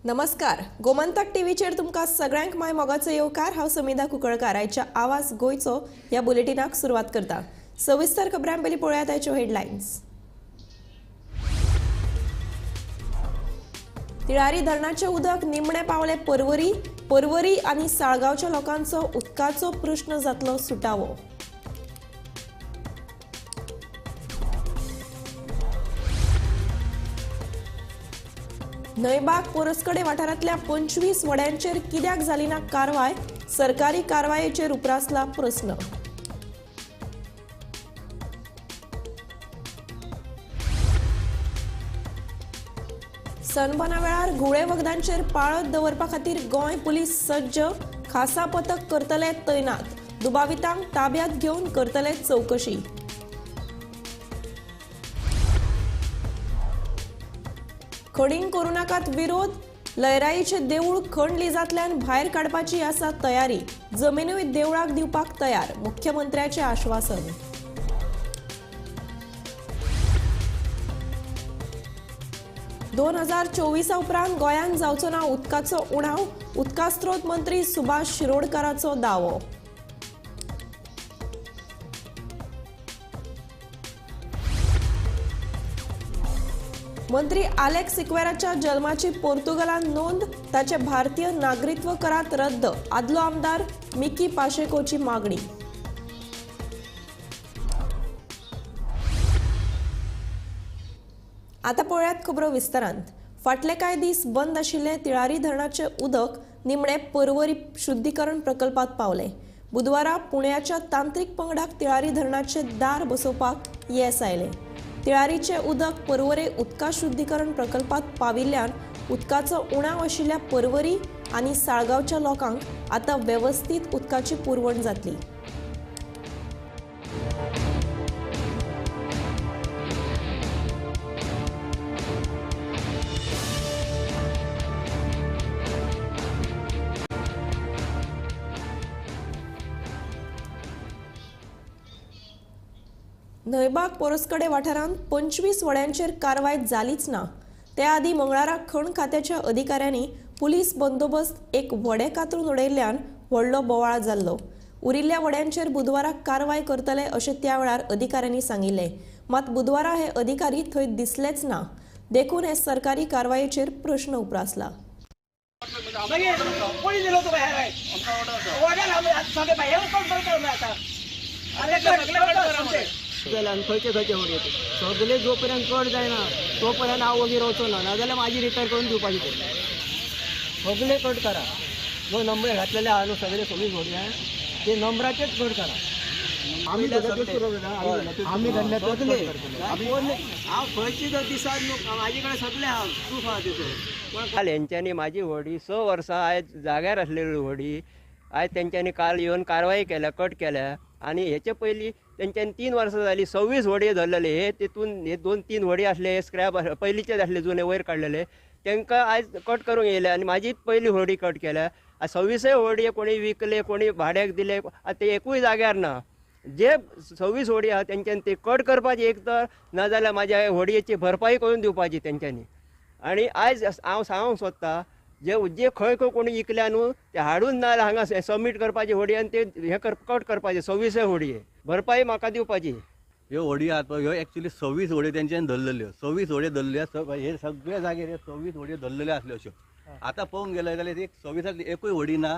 नमस्कार, गोमंतक टीव्हीचेर तुमकां सगळ्यांक माय मोगाचो येवकार. हांव समिधा कुंकळकार आयच्या आवाज गोंयचो ह्या बुलेटिनाक सुरवात करता. सविस्तर खबरां पयलीं पळोवया आयच्यो हेडलायन्स. तिळारी धरणाचें उदक निमणें पावलें परवरी. परवरी आनी साळगांवच्या लोकांचो उदकाचो प्रश्न जातलो सुटावो. न्हंयबाग पोरस्कडे वाठारांतल्या 25 वड्यांचेर कित्याक जाली ना कारवाय? सरकारी कारवायेचेर उप्रासला प्रस्न. सनबर्ना वेळार घुंवळे वखदांचेर पाळत दवरपा खातीर गोंय पुलीस सज्ज. खासा पथक करतले तैनात. दुबावितांक ताब्यांत घेवन करतले चवकशी. खणींक करूं नाकात विरोध. लयराईचें देवूळ खण लिजांतल्यान भायर काडपाची आसा तयारी. जमिनूय देवळाक दिवपाक तयार, मुख्यमंत्र्याचें आश्वासन. 2024 उपरांत गोंयांत जावचो ना उदकाचो उणाव. उदका स्रोत मंत्री सुभाष शिरोडकाराचो दावो. मंत्री आलेक्स सिक्वेराच्या जल्माची पोर्तुगालान नोंद. ताचे भारतीय नागरिकत्व करात रद्द. आदलो आमदार मिकी पाशेकोची मागणी. आतां पळयात खबरो विस्तारांत. फाटले कांय दीस बंद आशिल्ले तिळारी धरणाचें उदक निमणें परवरी शुद्धीकरण प्रकल्पांत पावलें. बुधवारा पुण्याच्या तांत्रीक पंगडाक तिळारी धरणाचें दार बसोवपाक येस आयलें. तिळारीचें उदक परवरे उदका शुद्धीकरण प्रकल्पांत पाविल्ल्यान उदकाचो उणाव आशिल्ल्या परवरी आनी साळगांवच्या लोकांक आतां वेवस्थीत उदकाची पुरवण जातली. न्हंयबाग पोरस्कडे वाठारांत 25 वड्यांचेर कारवाय जालीच ना. त्या आदीं मंगळारा खण खात्याच्या अधिकाऱ्यांनी पुलीस बंदोबस्त एक व्हडें कातरून उडयल्ल्यान व्हडलो बोवाळ जाल्लो. उरिल्ल्या वड्यांचेर बुधवारा कारवाय करतले अशें त्या वेळार अधिकाऱ्यांनी सांगिल्लें. मात बुधवारा हे अधिकारी थंय दिसलेच ना. देखून हे सरकारी कारवायेचेर प्रश्न उप्रासला. खंयचे खंयचे होडये सगळे जोपर्यंत कट जायना तोपर्यंत हांव वगी रावचो ना, नाजाल्यार माझी रिपेर करून दिवपाची पडटली. सगळे कट करा, जो नंबर घातलेले आहा न्हू सगळे 26 होडये ते नंबराचेच कट करा. आमी सगळे हांव खंयची जर दिसात न्हू म्हाजे कडेन सगळे आहा प्रूफ आहा तितून. काल हेंच्यांनी माझी व्हडी 6 वर्सां आयज जाग्यार आसलेली व्हडी आयज तेंच्यांनी काल येवन कारवाई केल्या, कट केल्या. आनी हेचे पयलीं तेंच्यांनी 3 वर्सां जालीं 26 व्हडये धरलेले. हे तितून हे 2-3 व्हडये आसले, हे स्क्रॅप पयलींचेच आसले जुने वयर काडलेले, तांकां आयज कट करूंक येयले आनी म्हाजीच पयली व्हडी कट केल्या. आयज 26 व्हडये कोणी विकले, कोणी भाड्याक दिले, आतां ते एकूय जाग्यार ना. जे 26 व्हडये आहा तेंच्यांनी ते कट करपाची एक तर, नाजाल्यार म्हाज्या व्हडयेची भरपाई करून दिवपाची तेंच्यांनी. आनी आयज हांव सांगूंक सोदता जे जे खंय खंय कोणी इकल्या न्हू ते हाडून ना हांगा सबमीट करपाची व्हडी आनी ते हे कट करपाचे 26 व्हडये भरपाई म्हाका दिवपाची. ह्यो व्हडी आहात पळय, ह्यो एक्चुली 26 व्हडयो तेंच्यांनी धरलेल्यो. 26 व्हडयो धरल्यो, हे सगळे जागेर हे 26 व्हडयो धरलेल्यो आसल्यो अश्यो. आतां पळोवंक गेले जाल्यार एक 26 एकूय व्हडी ना,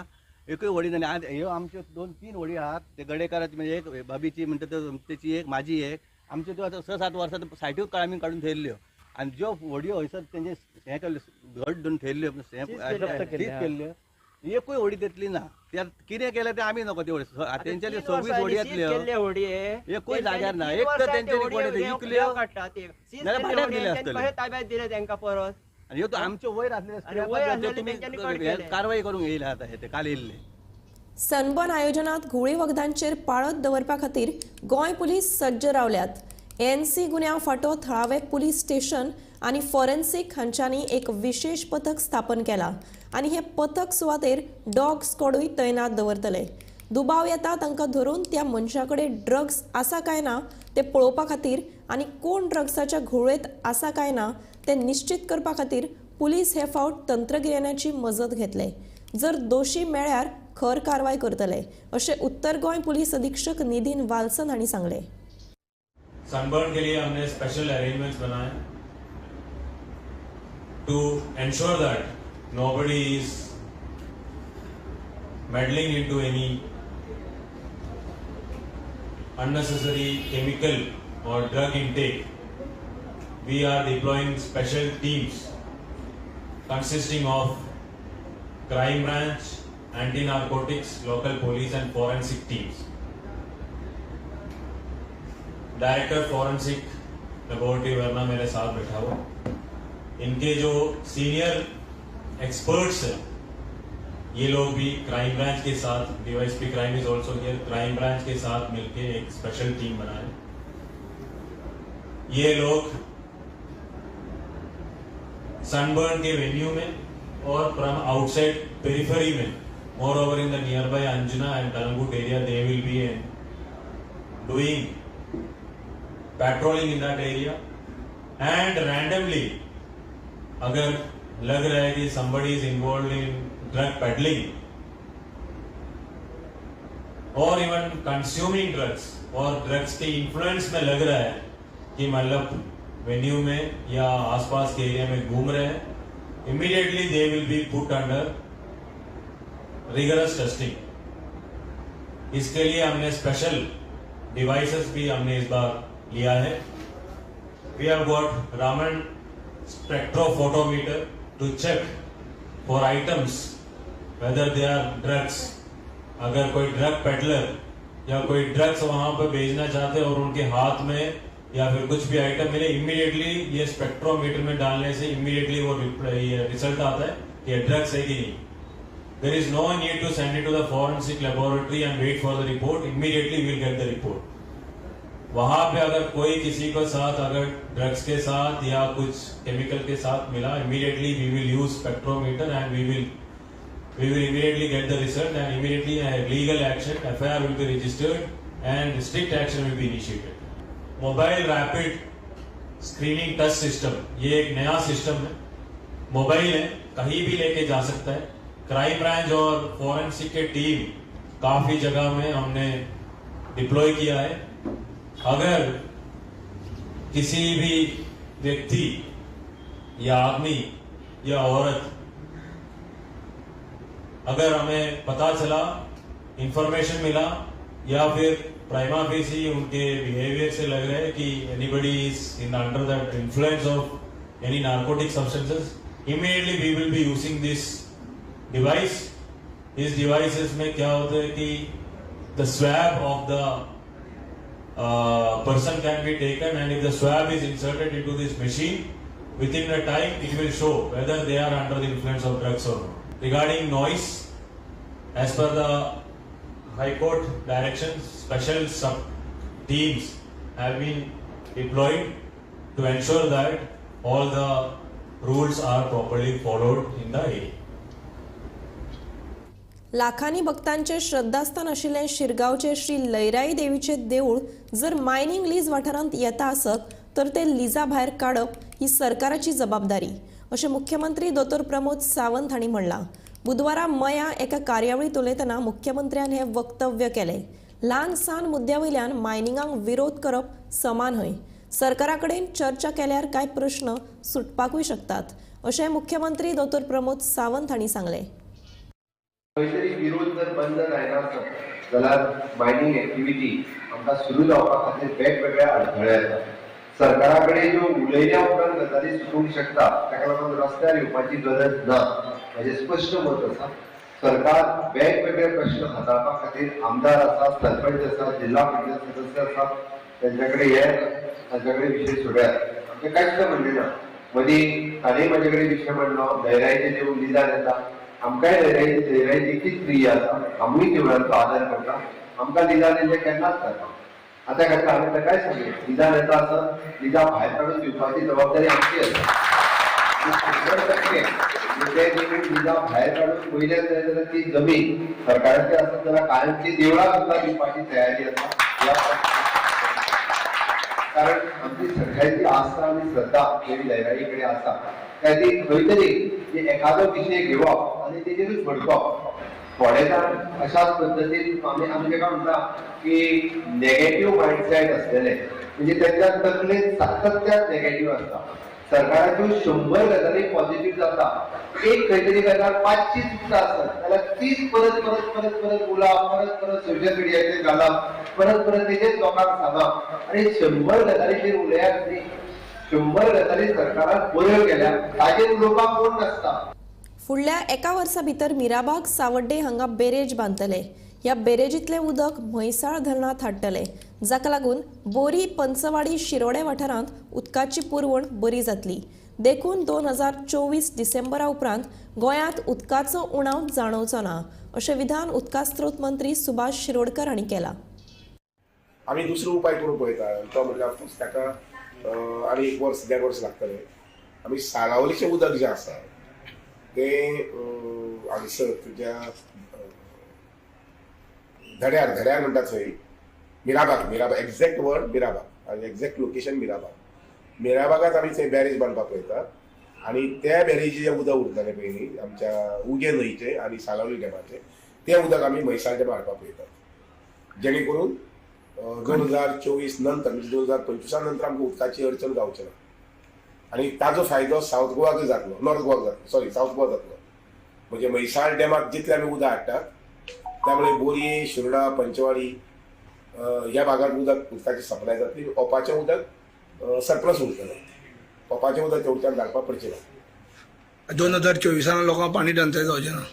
एकूय व्हडी ना. आनी ह्यो आमच्यो 2-3 व्हडी आहात ते गडेकाराची, म्हणजे एक भाबीची म्हणटा तेची एक, म्हाजी एक. आमच्यो त्यो आतां 6-7 वर्सां सायटीक आमी काडून थेयल्ल्यो. आनी ज्यो व्हडयो हयसर तेंचे हें केल्ल्यो, घट धरून थेयल्ल्यो, सीज केल्ल्यो, एकूय व्हडी तितली ना. त्या कितें केलें तें आमी नको. ते तेंच्यांनी 26 व्हडी आसल्यो, एकूय जाग्यार ना. एक तर तेंच्यांनी कोणें विकल्यो नाजाल्यार भाड्याक दिले आसतले, ताब्यात दिले तेंकां परत. आनी ह्यो आमच्यो वयर आसल्यो तुमी कारवाई करूंक येयले आतां हे ते काल येयल्ले. सनबर्न आयोजनात घुंवळी वखदांचेर पाळत दवरपा खातीर गोंय पुलीस सज्ज रावल्यात. एनसी गुन्यांव फांटो, थळावे पुलीस स्टेशन आनी फॉरेन्सिक हांच्यांनी एक विशेष पथक स्थापन केला आनी हे पथक सुवातेर डॉग स्क्वॉडूय तैनात दवरतले. दुबाव येता तांकां धरून त्या मनशा कडेन ड्रग्स आसा काय ना ते पळोवपा खातीर आनी कोण ड्रग्साच्या घोळेंत आसा काय ना ते निश्चित करपा खातीर पुलीस हे फावट तंत्रगिन्यानाची मजत घेतले. जर दोशी मेळ्यार खर कारवाय करतले अशें उत्तर गोंय पुलीस अधीक्षक निधीन वाल्सन हांणी सांगलें. सनबर्न के लिए हमने स्पेशल अरेंजमेंट्स बनाए to ensure that nobody is meddling into any unnecessary chemical or drug intake. We are deploying special teams consisting of crime branch, anti-narcotics, local police and forensic teams. Director forensic laboratory Verna मेरे साथ बैठा हुआ, इनके जो senior experts हैं ये लोग भी crime branch K साथ, DYSP crime is also here, crime branch K साथ मिलके एक स्पेशल टीम बनाए। ये लोग सनबर्न के वेन्यू में और फ्रॉम आउटसाइड पेरिफेरी में, moreover in the nearby Anjuna and Calangute area, they will be doing patrolling in that area and randomly अगर लग रहा है कि somebody is involved in drug peddling or even consuming drugs Aur drugs K influence में लग रहा है कि मतलब venue में या आसपास के एरिया में घूम रहे हैं, immediately they will be put under rigorous testing. इसके लिए हमने स्पेशल डिवाइसेस भी हमने इस बार लिया है। We have got Raman spectrophotometer to check for items whether they are drugs. अगर कोई ड्रग पेडलर या कोई ड्रग्स वहां पर भेजना चाहते हैं और उनके हाथ में या फिर कुछ भी आइटम मिले, इमीडिएटली ये स्पेक्ट्रोमीटर में डालने से इमीडिएटली वो ये रिजल्ट आता है कि ये ड्रग्स है कि नहीं। There is no need to send it to the forensic laboratory and wait for the report. Immediately we will get the report. वहां पे अगर कोई किसी को साथ अगर ड्रग्स के साथ या कुछ केमिकल के साथ मिला, immediately we will use spectrometer and we will immediately get the result and immediately a legal action, FIR will be registered and strict action will be initiated. Mobile rapid screening test system, ये एक नया system है, mobile है, कहीं भी लेके जा सकता है। Crime branch और forensic K team काफी जगह में हमने डिप्लॉय किया है। अगर किसी भी व्यक्ति या आदमी या औरत अगर हमें पता चला, इंफॉर्मेशन मिला या फिर प्राइमा फेसी उनके बिहेवियर से लग रहा है कि anybody is in under that influence of any narcotic substances, immediately we will be using this device. Is devices में क्या होता है कि the swab of the person can be taken and if the swab is inserted into this machine, within a time it will show whether they are under the influence of drugs or not. Regarding noise, as per the High Court directions, special sub teams have been deployed to ensure that all the rules are properly followed in the area. लाखांनी भक्तांचे श्रद्धास्थान आशिल्लें शिरगांवचे श्री लयराई देवीचे देवूळ जर mining lease वाठारांत येता आसत तर ते लिजा भायर काडप ही सरकाराची जबाबदारी अशें मुख्यमंत्री दोतोर प्रमोद सावंत हांणी म्हणलां. बुधवारा मया एका कार्यावळींत उलयतना मुख्यमंत्र्यान हें वक्तव्य केलें. ल्हान सान मुद्द्या वयल्यान मायनिंगाक विरोध करप समा न्हय, सरकारा कडेन चर्चा केल्यार कांय प्रश्न सुटपाकूय शकतात अशें मुख्यमंत्री दोतोर प्रमोद सावंत हांणी सांगलें. खंय तरी विरोध जर बंद जायना आसत जाल्यार मायनींग एक्टिविटी आमकां सुरू जावपा खातीर वेगवेगळे अडथळे येतात. सरकारा कडेन ज्यो उलयल्या उपरांत गजाली सुटूंक शकता, ताका लागून रस्त्यार येवपाची गरज ना म्हजें स्पश्ट मत आसा. सरकार वेगवेगळे प्रश्न हाताळपा खातीर आमदार आसा, सरपंच आसा, जिल्हा परिशद सदस्य आसा, तेंच्या कडेन येयात, तांच्या कडेन विशय सोडयात. आमचें कांयच म्हणणें ना. मदीं ताणें म्हजे कडेन विशय मांडलो, लयराईचें देवूळ लिजार येता, आमकांय लयराई तितलीच प्रिय आसा, आमूय देवळांचो आदर करता, आमकां लिजार दिल्लें केन्नाच जाता. आतां खातीर हांवें ताकाय सांगलें, लिजार येता आसत लिजा भायर काडून दिवपाची जबाबदारी आमची आसा. 100% ते जमीन लिजा भायर काडून वयल्यान जाय जाल्यार ती जमीन सरकाराची आसत जाल्यार कायमची देवळां सुद्दां दिवपाची तयारी आसा. कारण आमची सगळ्यांची आस्था आनी श्रद्धा देवी लयराई कडेन आसा. त्या ती खंय तरी एखादो विशय घेवप आनी तेजेरूच भडकप. थोडे जाण अशाच पद्दतीन आमी आमी ताका म्हणटा की नेगेटीव मायंडसेट आसलेले, म्हणजे तेंच्या तकलेंत सातत्यान नेगेटीव आसता. सरकाराच्यो 100 गजाली पॉझिटिव्ह जाता, एक खंय तरी गजाल 500 चुकता आसत जाल्यार तीच परत परत परत परत उलोवप, परत परत सोशल मिडियाचेर घालप, परत परत तेजेच लोकांक सांगप आनी 100 गजालीचेर उलयात न्ही. 100 गजाली सरकारान बऱ्यो केल्या ताजेर उलोवपाक कोण नासता. फुडल्या एका वर्सा भितर मिराबाग सावड्डे हांगा बेरेज बांदतले. ह्या बेरेजींतलें उदक म्हैसाळ धरणांत हाडटले, जाका लागून बोरी, पंचवाडी, शिरोडे वाठारांत उदकाची पुरवण बरी जातली. देखून 2024 डिसेंबरा उपरांत गोंयांत उदकाचो उणाव जाणवचो ना, अशें विधान उदका स्रोत मंत्री सुभाष शिरोडकर हांणी केलां. आमी दुसरो उपाय करूंक पळयता, तो म्हणल्यार ऑफकोर्स ताका आनी एक वर्स देड वर्स लागतलें. आमी साळावलीचें उदक जें आसा तें हांगसर तुज्या धड्यार, धड्यार म्हणटा थंय मिराबाग, मिराबाग एग्जॅक्ट वर्ड मिराबाग आनी एग्जॅक्ट लोकेशन मिराबाग. मिराबागात आमी थंय बॅरेज बांदपाक पळयतात आनी त्या बॅरेजीचें उदक उरतलें पळय न्ही आमच्या उगें न्हंयचें आनी सालावली डॅमाचें, तें उदक आमी म्हैसाळ डॅमार हाडपाक पळयतात, जेणे करून 2024 नंतर म्हणजे 2025 नंतर आमकां उदकाची अडचण जावची ना आनी ताजो फायदो सावथ गोवाकूय जातलो, नॉर्थ गोवाक जातलो, सॉरी सावथ गोवा जातलो. म्हणजे म्हैसाळ डॅमाक जितलें आमी उदक हाडटात त्यामुळे बोरये, शिरोडा, पंचवाडी ह्या भागात उदक उदकाची सप्लाय जातली. ओपाचें उदक सरप्लस उरतलें, ओपाचें उदक तेवटेच्यान धाडपाक पडचें ना. 2024 लोकांक पाणी टंचाय जावचें ना.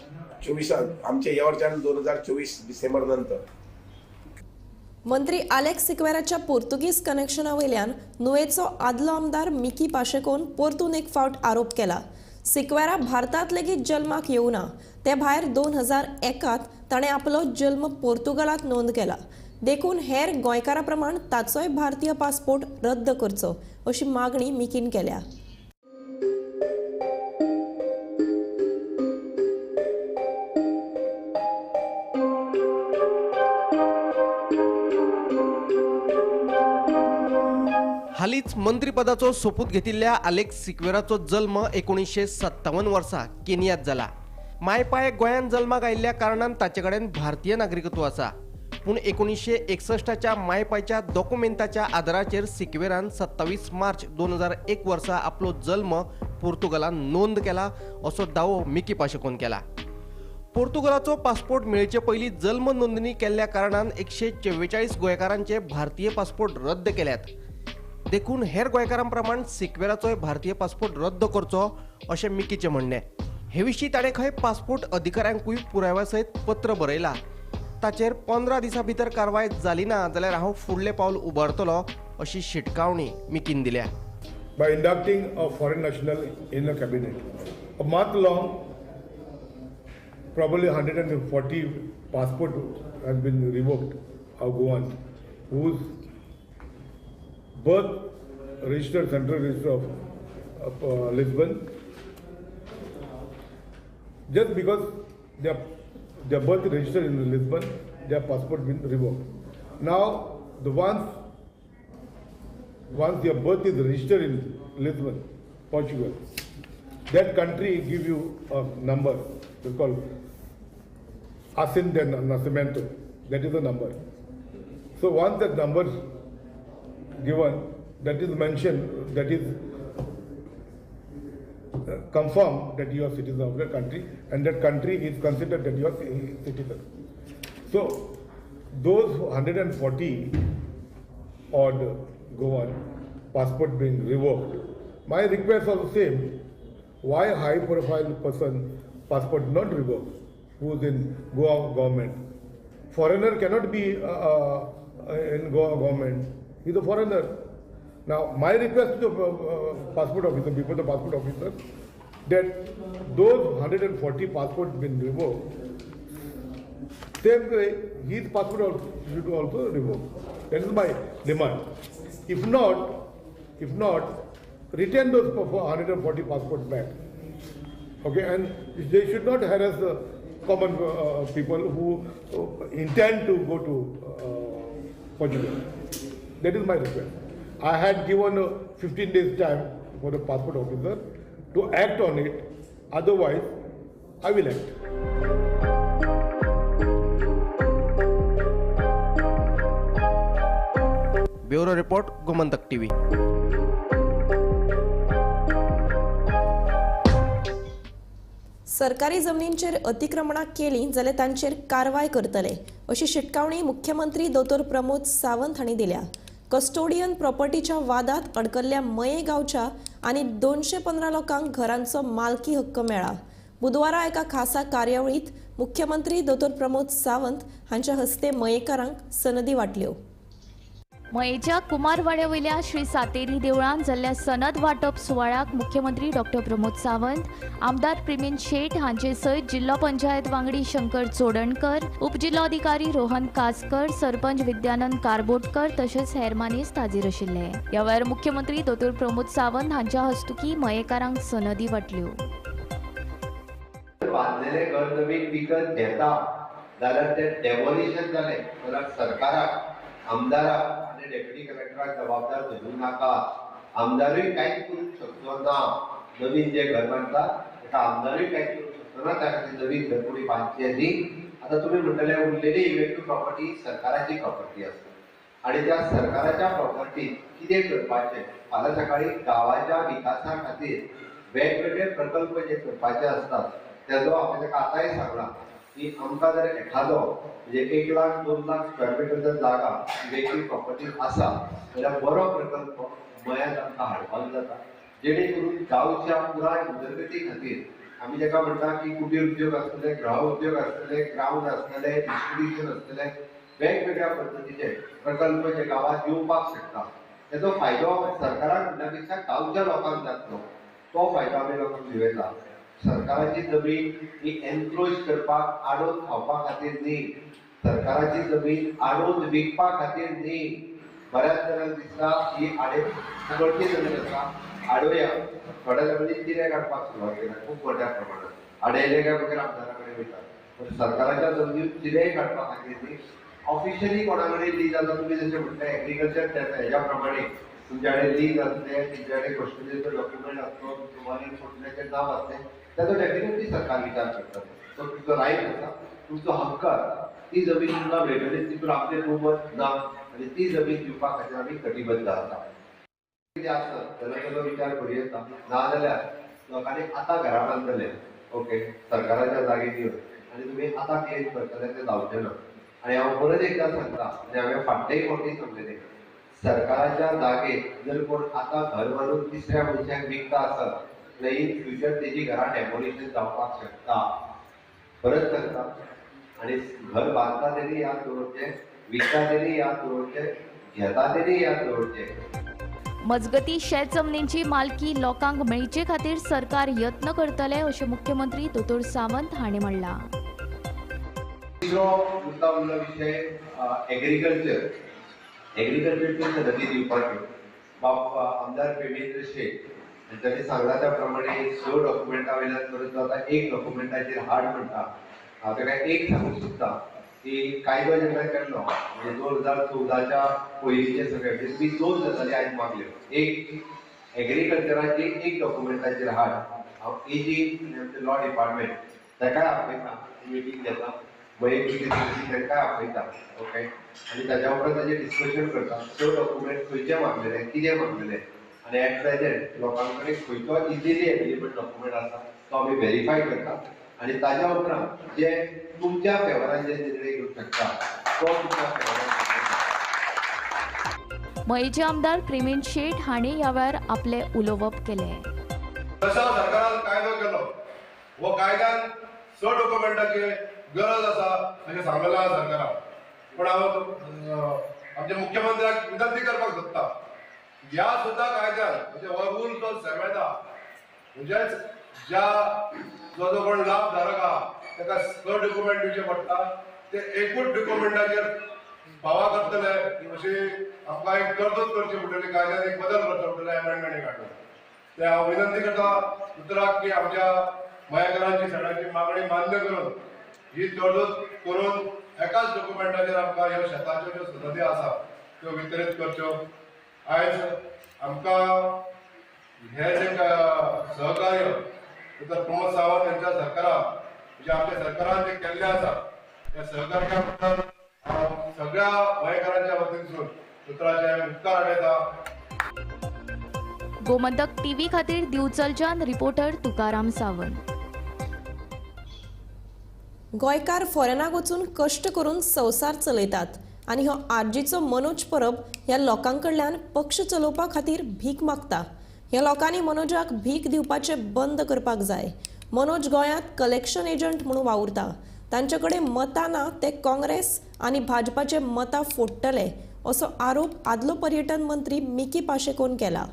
24 आमच्या ह्या वर्सान 2024 डिसेंबर नंतर. मंत्री आलेक्स सिक्वेराच्या पोर्तुगीज कनेक्शना वयल्यान नुवेचो आदलो आमदार मिकी पाशेकोन परतून एक फावट आरोप केला. सिक्वेरा भारतांत लेगीत जल्माक येवना, ते भायर 2001 ताणें आपलो जल्म पोर्तुगालांत नोंद केला. देखून हेर गोंयकारां प्रमाण ताचोय भारतीय पासपोर्ट रद्द करचो अशी मागणी मिकीन केल्या. हालींच मंत्रीपदाचो सोपूत घेतिल्ल्या आलेक्स सिक्वेराचो जल्म 1957 वर्सा केनियांत जाला. मायपाय गोंयांत जल्माक आयिल्ल्या कारणान ताचे कडेन भारतीय नागरिकत्व आसा. पूण 1961च्या मायपायच्या दोकुमेंताच्या आदाराचेर सिक्वेरान 27 मार्च 2001 वर्सा आपलो जल्म पोर्तुगालान नोंद केला असो दावो मिकी पाशेकोन केला. पोर्तुगालाचो पासपोर्ट मेळचे पयलीं जल्म नोंदणी केल्ल्या कारणान 144 गोंयकारांचे भारतीय पासपोर्ट रद्द केल्यात. देखून हेर गोंयकारां प्रमाण सिक्वेराचोय भारतीय पासपोर्ट रद्द करचो अशें मिकीचें म्हणणें. हे विशीं ताणें खंय पासपोर्ट अधिकाऱ्यांकूय पुराव्या सयत पत्र बरयलां. ताचेर 15 दिसां भितर कारवाय जाली ना जाल्यार हांव फुडलें पावल उबारतलो अशी शिटकावणी मिकीन दिल्या. By inducting a foreign national in the cabinet, a month long, probably 140 passport has been revoked of Goans whose birth registered, central register of Lisbon, just because their birth registered in Lisbon, their passport been revoked. Now the once their birth is registered in Lisbon, Portugal, that country give you a number, they call Asin de Nascimento, that is the number. So once that number given, that is mentioned, that is confirmed that you are citizen of that country, and that country is considered that you are citizen. So those 140 odd Goan passport being revoked, my request was the same. Why high profile person passport not revoked, who is in Goa government? Foreigner cannot be in Goa government. He is a foreigner. Now, my request to the passport officer, before the passport officer, that those 140 passports been revoked, same way his passport should also revoke. That is my demand. If not, return those 140 passports back. Okay, and they should not harass the common people who intend to go to Portugal. That is my request. I had given 15 days time for the passport officer to act on it, otherwise I will act. Bureau report, Gomantak TV. सरकारी जमनींचेर अतिक्रमणां केलीं जाल्यार तांचेर कारवाय करतले अशी शिटकावणी मुख्यमंत्री दोतोर प्रमोद सावंत हांणी दिल्या. कस्टोडियन प्रॉपर्टीच्या वादांत अडकल्ल्या मये गांवच्या आनी 215 लोकांक घरांचो मालकी हक्क मेळ्ळा. बुधवारा एका खासा कार्यावळींत मुख्यमंत्री दोतोर प्रमोद सावंत हांच्या हस्ते मयेकारांक सनदी वांटल्यो. मयेच्या कुमारवाड्या वयल्या श्री सातेरी देवळांत जाल्ल्या सनद वांटप सुवाळ्याक मुख्यमंत्री डॉक्टर प्रमोद सावंत, आमदार प्रेमेंद शेट हांचे सयत जिल्लो पंचायत वांगडी शंकर चोडणकर, उपजिल्लोधिकारी रोहन कासकर, सरपंच विद्यानंद कारबोटकर तशेंच हेर मानेस्त हाजीर आशिल्ले. ह्या वेळार मुख्यमंत्री दोतोर प्रमोद सावंत हांच्या हस्तुकी मयेकारांक सनदी वांटल्यो. बांदलेले घर नवीन विकत घेता जाल्यार ते डेमोलिशन जालें जाल्यार सरकाराक, आमदाराक आनी डेप्युटी कलेक्टराक जबाबदार धरूं नाका. आमदारूय कांयच करूंक शकचो ना. नवीन जे घर बांदता ताका आमदारूय कांयच करूंक शकचो ना. त्या खातीर नवीन घर कोणी बांदचें न्ही. आतां तुमी म्हणटले उरलेली इव्हेक्टिव्ह प्रॉपर्टी सरकाराची प्रॉपर्टी आसता आनी त्या सरकाराच्या प्रॉपर्टीत कितें करपाचें, फाल्यां सकाळीं गांवाच्या विकासा खातीर वेगवेगळे प्रकल्प जे करपाचे आसतात तेजो हांवें ताका आतांय सांगलां की आमकां जर एखादो म्हणजे 1 लाख 2 लाख स्क्वेअर मिटर जर जागा इव्हेक्टिव्ह प्रॉपर्टी आसा जाल्यार बरो प्रकल्प मयांत आमकां हाडपाक जाता, जेणे करून गांवच्या पुराय उदरगती खातीर आमी जेका म्हणटा की कुटीर उद्योग आसतले, गृह उद्योग आसतले, ग्रावंड आसतले, इन्स्टिट्युशन आसतले, वेगवेगळ्या पद्दतीचे प्रकल्प जे गांवांत येवपाक शकता तेजो फायदो सरकाराक म्हणल्या पेक्षा गांवच्या लोकांक जातलो. तो फायदो आमी लोकांक दिवं येता. सरकाराची जमीन ही एनक्रोच करपाक, आडोवन खावपा खातीर न्ही, सरकाराची जमीन आडोवन विकपा खातीर न्ही. बऱ्याच जाणांक दिसता ही आडे फुकटची जमीन आसा, आडोवया. थोड्या जमनीन चिरे काडपाक सुरवात केल्या खूब मोठ्या प्रमाणात. आडयले काय मागीर आमदारा कडेन वयतात. पण सरकाराच्या जमनीन चिरे काडपा खातीर न्ही. ऑफिशियली कोणा कडेन लीज आसा, तुमी जशें म्हणटा एग्रीकल्चर हेज्या प्रमाणे तुमच्या कडेन लीज आसलें, तुमच्या कडेन कस्टोडियनचो डॉक्युमेंट आसलो, तुमच्या फुटल्याचें नांव आसलें, ताचो डेफिनेटली सरकार विचार करता. तो तुमचो रायट आसा, तुमचो हक्क आसा. ती जमीन तुमकां मेळटली तितून आपलें बहुमत ना आनी ती जमीन दिवपा खातीर आमी कटिबद्ध आसा. कितें आसत जाल्यार ताचो विचार करूं येता. नाजाल्यार लोकांनी आतां घरां बांदतले, ओके, सरकाराच्या जागेर येवन आनी तुमी आतां क्लेम करतले तें जावचें ना. आनी हांव परत एकदां सांगता आनी हांवें फाटलेय फावटी सांगलेलें, सरकाराच्या जागेर जर कोण आतां घर बांदून तिसऱ्या मनशाक विकता आसत जाल्यार इन फ्युचर तेजी घरां डेमोलिशन जावपाक शकता. परत सांगता, आनी घर बांदता तेणी याद दवरचें, विकता तेणी याद दवरचें, घेता तेणी याद दवरचें. मजगती शेत जमनींची मालकी लोकांक मेळचे खातीर सरकार यत्न करतले अशें मुख्यमंत्री दोतोर सावंत हांणी म्हणलां. तिसरो मुद्दा उरलो विशय एग्रीकल्चर. एग्रीकल्चरची सनदी दिवपाची बाब आमदार प्रेमेंद्र शेट तांणी सांगला त्या प्रमाणे 6 डॉक्युमेंटा वयल्यान परंतु आतां 1 डॉक्युमेंटाचेर हाड म्हणटा. हांव ताका एक सांगूंक सोदता की कायदो जेन्ना केल्लो म्हणजे 2014च्या पयलींचे सगळे, म्हणजे तुमी 2 गजाली आयज मागल्यो. एक एग्रीकल्चराची, 1 डॉक्युमेंटाचेर हाड. हांव एजी आनी आमचें लॉ डिपार्टमेंट ताकाय आपयता, मिटींग घेता, वैयक्तीक तांकांय आपयता, ओके, आनी ताज्या उपरांत ताजें डिस्कशन करता. 6 डॉक्युमेंट खंयचे मागलेले, कितें मागलेले आनी एट प्रेजेंट लोकां कडेन खंयचो इजिली एवेलेबल डॉक्युमेंट आसा तो आमी व्हेरीफाय करता आनी ताज्या उपरांत जे तुमच्या फेवरान जे निर्णय घेवंक शकता तो तुमच्या फेवरान. मयेचे आमदार प्रेमेंद शेट हांणी ह्या वेळार आपलें उलोवप केलें. जसो सरकारान कायदो केलो, हो कायद्यान 6 डॉक्युमेंटाची गरज आसा अशें सांगलेलें आसा सरकारान. पूण हांव आमच्या मुख्यमंत्र्याक विनंती करपाक सोदता, ह्या सुद्दां कायद्यान म्हणजे हो रूल जो सेवेता म्हणजेच ज्या जो जो कोण लाभ धारक आहा ताका 6 डॉक्युमेंट दिवचे पडटा, ते एकूच डॉक्युमेंटाचेर फावा करतले अशी आमकां एक तरतूद करची पडटली, कायद्यान एक बदल करचो पडटले, एमेंडमेंट हाडून. ते हांव विनंती करता उतराक की आमच्या मयेकारांची सगळ्यांची मागणी मान्य करून ही तरतूद करून एकाच डॉक्युमेंटाचेर आमकां ह्यो शेताच्यो ज्यो सनदी आसा त्यो वितरीत करच्यो. आयज आमकां हे जे सहकार्य डॉक्टर प्रमोद सावंत यांच्या सरकारान म्हणजे आमच्या सरकारान जे केल्लें आसा त्या सहकार्या बद्दल हांव सगळ्या गोंयकारांच्या वतीनसून दोतोराचे उपकार आठयता. गोमंतक टीव्ही खातीर दिवचलच्यान रिपोर्टर तुकाराम सावंत. गोंयकार फॉरेनाक वचून कश्ट करून संवसार चलयतात आनी हो आरजीचो मनोज परब ह्या लोकां कडल्यान पक्ष चलोवपा खातीर भीक मागता. ह्या लोकांनी मनोजाक भीक दिवपाचें बंद करपाक जाय. मनोज गोंयांत कलेक्शन एजंट म्हणून वावुरता. तांचे कडेन मतां ना ते काँग्रेस आनी भाजपाचे मतां फोडटले असो आरोप आदलो पर्यटन मंत्री मिकी पाशेकोन केला.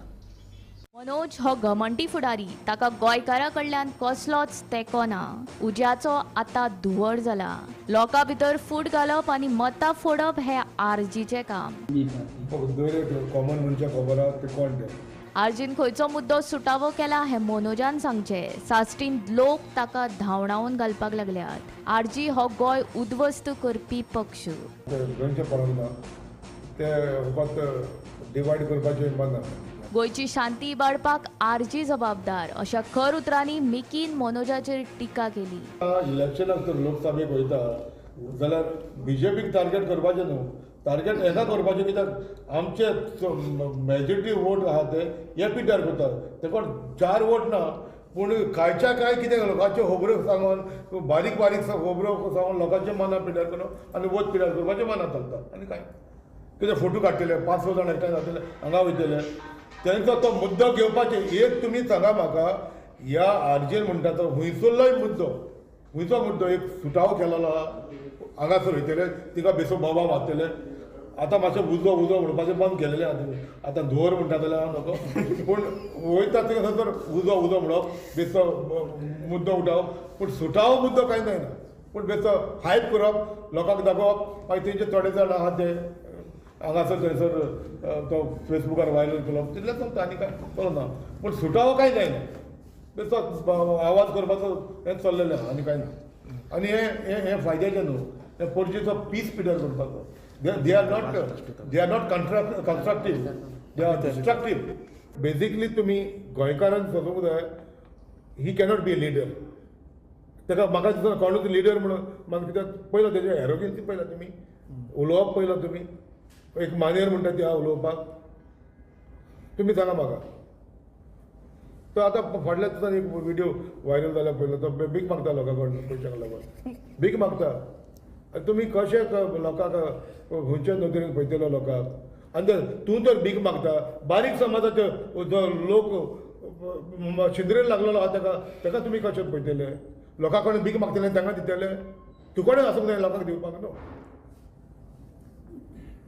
मनोज हो घमंडी फुडारी, ताका गोंयकारा कडल्यान कसलोच तेंको ना. उज्याचो आतां धुंवर जाला. लोकां भितर फूट घालप आनी मतां फोडप हें आरजीचें काम. कॉमन मनशाक खबर आहा ते कोण ते. आरजीन खंयचो मुद्दो सुटावो केला हें मनोजान सांगचें. साश्टीन लोक ताका धांवडावन घालपाक लागल्यात. आरजी हो गोंय उद्ध्वस्त करपी पक्ष. डिवायड करपाचें मन. गोंयची शांती इबाडपाक आरजी जबाबदार अशा खर उतरांनी मिकीन मनोजाचेर टिका केली. इलेक्शनाक जर लोकसभेक वयता जाल्यार बीजेपीक टार्गेट करपाचें न्हू, टार्गेट हेका करपाचें कित्याक आमचे मेजॉरिटी वोट आहा ते हे पिड्ड्यार करतात. तेका 4 वोट ना पूण कांयच्या कांय कितें लोकांच्यो खबऱ्यो सांगून बारीक बारीक खबऱ्यो सांगून लोकांच्या मनां पिड्ड्यार करून आनी वोट पिड्ड्यार करपाचें मनां चलता. आनी कांय कितें फोटो काडटले 5-6 जाण एकठांय जातले हांगा वयतले तेंचो तो मुद्दो घेवपाचें. एक तुमी सांगा म्हाका ह्या आरजीन म्हणटा तो हुंयसरलोय मुद्दो हुंयचो मुद्दो एक सुटावो केलेलो आहा. हांगासर वयतले तिका बेसो बाबा मारतले. आतां मातशें उजो उजो म्हणपाचें बंद केलेलें आहा तुमी. आतां धुंवर म्हणटा जाल्यार हांव नको पूण वयता थिंगा थंयसर उजो उजो म्हणप बेसो मुद्दो उठावप पूण सुटावो मुद्दो कांय जायना. पूण बेसो हायप करप लोकांक दाखोवप मागीर तेंचे थोडे जाण आहा ते हांगासर थंयसर तो फेसबुकार व्हायरल करप तितलें चलता आनी कांय चलना. पूण सुटावो कांय जायना, बेसो आवाज करपाचो हें चल्लेलें आहा आनी कांय ना. आनी हें हें फायद्याचें न्हू, हें पणजेचो पीस पिड्ड्यार करपाचो. They are not constructive, they are destructive. Basically तुमी गोंयकारान समजूंक जाय he cannot be a leader. ताका म्हाका दिसता कोणूच लिडर म्हणून म्हाका कित्याक पयला तेजें एरोगेन्सी पयला तुमी उलोवप पयला तुमी एक मानेर म्हणटा ती आहा उलोवपाक. तुमी सांगा म्हाका तो आतां फाटल्या दिसान एक व्हिडियो व्हायरल जाल्या पयलो तो भीक मागता लोकां कडल्यान पयशांक लागून भीक मागता. आनी तुमी कशें लोकांक खंयच्या नदरेन पळयतलो लोकांक. आनी तूं तर भीक मागता बारीक समाजाचो जो लोक शिंदरेर लागलेलो आहा ताका ताका तुमी कशें पळयतले. लोकां कडेन भीक मागतले तांकां दितले, तूं कडेन आसूंक जाय लोकांक दिवपाक न्हू.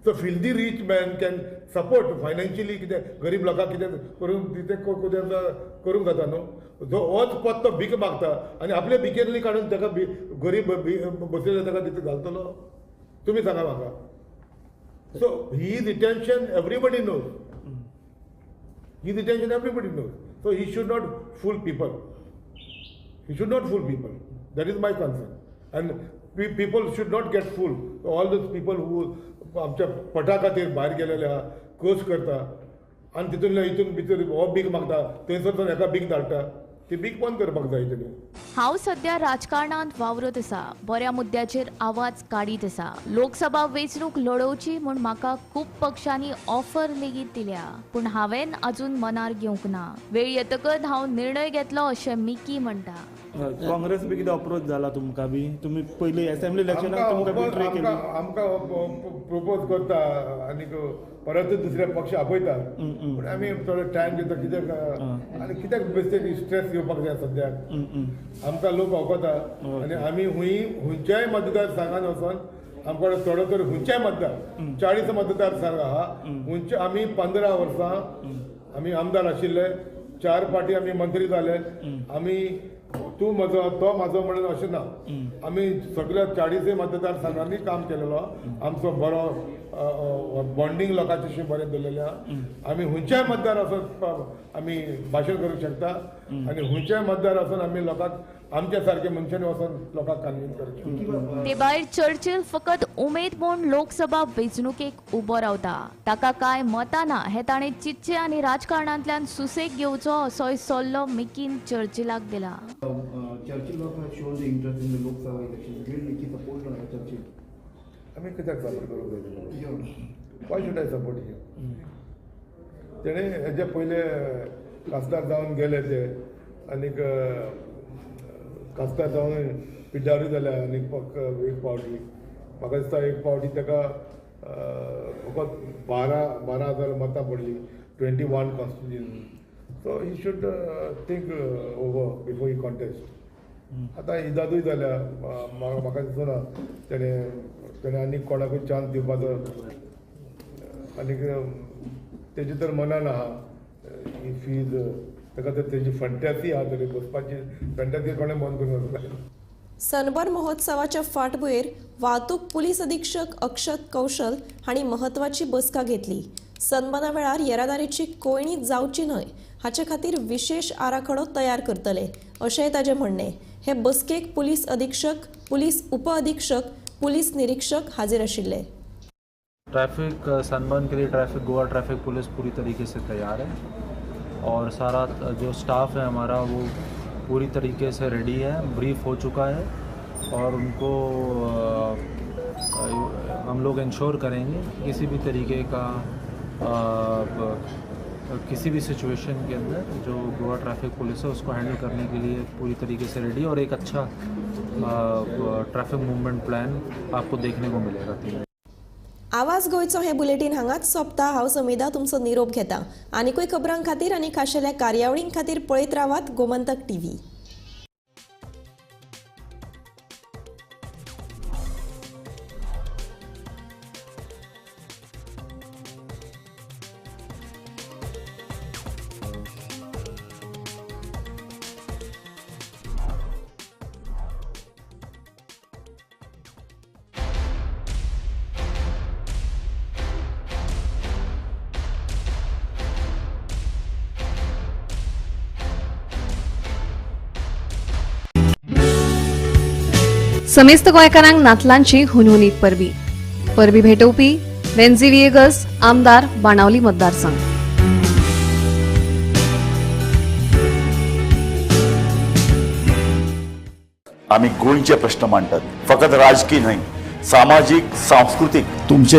So filthy rich man can support financially कितें गरीब लोकांक कितें करूंक कितें करूंक जाता न्हू. जो होच पत्तो भीक मागता आनी आपले भिकेंतली काडून ताका गरीब बसयले ताका तितून घालतलो तुमी सांगा म्हाका. So his intention everybody knows, his intention everybody knows. So he should not fool people, he should not fool people. That is my concern. And people should not get fooled. All those people who आमच्या पटा खातीर भायर गेलेले आहा कस करता आनी तितूंतल्या हितून भितर हो भीक मागता थंयसर तो हेका भीक धाडटा ती भीक बंद करपाक जाय तेणी. हांव सद्या राजकारणांत वावरत आसा, बऱ्या मुद्द्याचेर आवाज काडीत आसा. लोकसभा वेंचणूक लडोवची म्हूण म्हाका खूब पक्षांनी ऑफर लेगीत दिल्या पूण हांवें अजून मनार घेवंक ना. वेळ येतकच हांव निर्णय घेतलो अशें मिकी म्हणटा. काँग्रेस बी कितें अप्रोच जाला तुमकां बी? तुमी पयलीं असेंब्ली इलेक्शनाक तुमकां बिट्रे केली. आमकां प्रपोज करता आनी परत दुसरे पक्ष आपयता पूण आमी थोडो टायम घेता कित्याक आनी कित्याक बेश्टे स्ट्रेस घेवपाक जाय सद्याक. आमकां लोक वखता आनी आमी हुंय खंयच्याय मतदारसंघान वचोन आमकां थोडो तरी खंयच्याय मतदार 40 मतदारसंघ आहा खंयचे आमी 15 वर्सां आमी आमदार आशिल्ले, 4 पाटी आमी मंत्री जाले. आमी तूं म्हजो तो म्हाजो म्हणून अशें ना, आमी सगळ्या 40 मतदारसंघांनी काम केलेलो. आमचो बरो बॉन्डींग लोकांच्याशी बरें दवरलेलें आहा. आमी खंयच्याय मतदार वचोन आमी भाशण करूंक शकता आनी खंयच्याय मतदार वचोन आमी लोकांक आमच्या सारके मनशांनी वचोन लोकांक कन्विन्स करूंक शकता. ते भायर चर्चिल फकत उमेद म्हूण लोकसभा वेंचणुकेक उबो रावता, ताका कांय मतां ना हें ताणें चिंतचें आनी राजकारणांतल्यान सुसेग घेवचो असोय सल्लो मिकीन चर्चिलाक दिला. Churchill has shown the interest in the Lok Sabha election. Will Mickey support Churchill? आमी कित्याक सपोर्ट करूंक जाय? Why should I support him? तेणें हेजे पयले खासदार जावन गेले ते आनीक खासदार जावन पिड्ड्यारूय जाल्या आनीक एक पावटी म्हाका दिसता एक पावटी ताका फकत 12,000 मतां पडली 21 constituency. So he should think over before he contest. आतां इदादूय जाल्या, म्हाका दिसना तेणें आनीक कोणाकूय चान्स दिवपाचो आनीक तेजे तर मनान आहा ही फीज ताका तर तेजी फंट्यासी आहा तरी बसपाची फंट्यासी कोणें बंद करूंक जाय. सनबर्न महोत्सवाच्या फाटभुंयेर वाहतूक पुलीस अधीक्षक अक्षत कौशल हांणी म्हत्वाची बसका घेतली. सनबर्ना वेळार येरादारीची कोंयडी जावची न्हय हाचे खातीर विशेष आराखडो तयार करतले अशेंय ताजें म्हणणें. हे बसकेक पुलीस अधीक्षक, पुलीस उपअधीक्षक, पुलीस निरीक्षक हाजीर आशिल्ले. ट्रैफिक सनबर्न के लिए ट्रैफिक गोवा ट्रैफिक पुलिस पूरी तरीके से तैयार है और सारा जो स्टाफ है हमारा वो पूरी तरीके से रेडी है, ब्रीफ हो चुका है और उनको हम लोग इंश्योर करेंगे कि किसी भी तरीके का किसी भी सिचुएशन के अंदर जो गोवा ट्रैफिक पुलिस है उसको हैंडल करने के लिए पूरी तरीके से रेडी और एक अच्छा ट्रैफिक मूवमेंट प्लान आपको देखने को मिलेगा. तीन आवाज गोंयचो हे बुलेटीन हांगाच सोंपता. हांव समिधा तुमचो निरोप घेता. आनीकूय खबरां खातीर आनी खाशेल्या कार्यावळीं खातीर पळयत रावात गोमंतक टीव्ही. समेस्त गोंयकारांक नातलांची हुनहुनीत परबी. परबी भेटोवपी वेन्झी व्हिएगस, आमदार, बाणावली मतदारसंघ. आमी गोंयचे प्रश्न मांडटात, फकत राजकीय न्हय, सामाजीक, सांस्कृतीक. तुमचे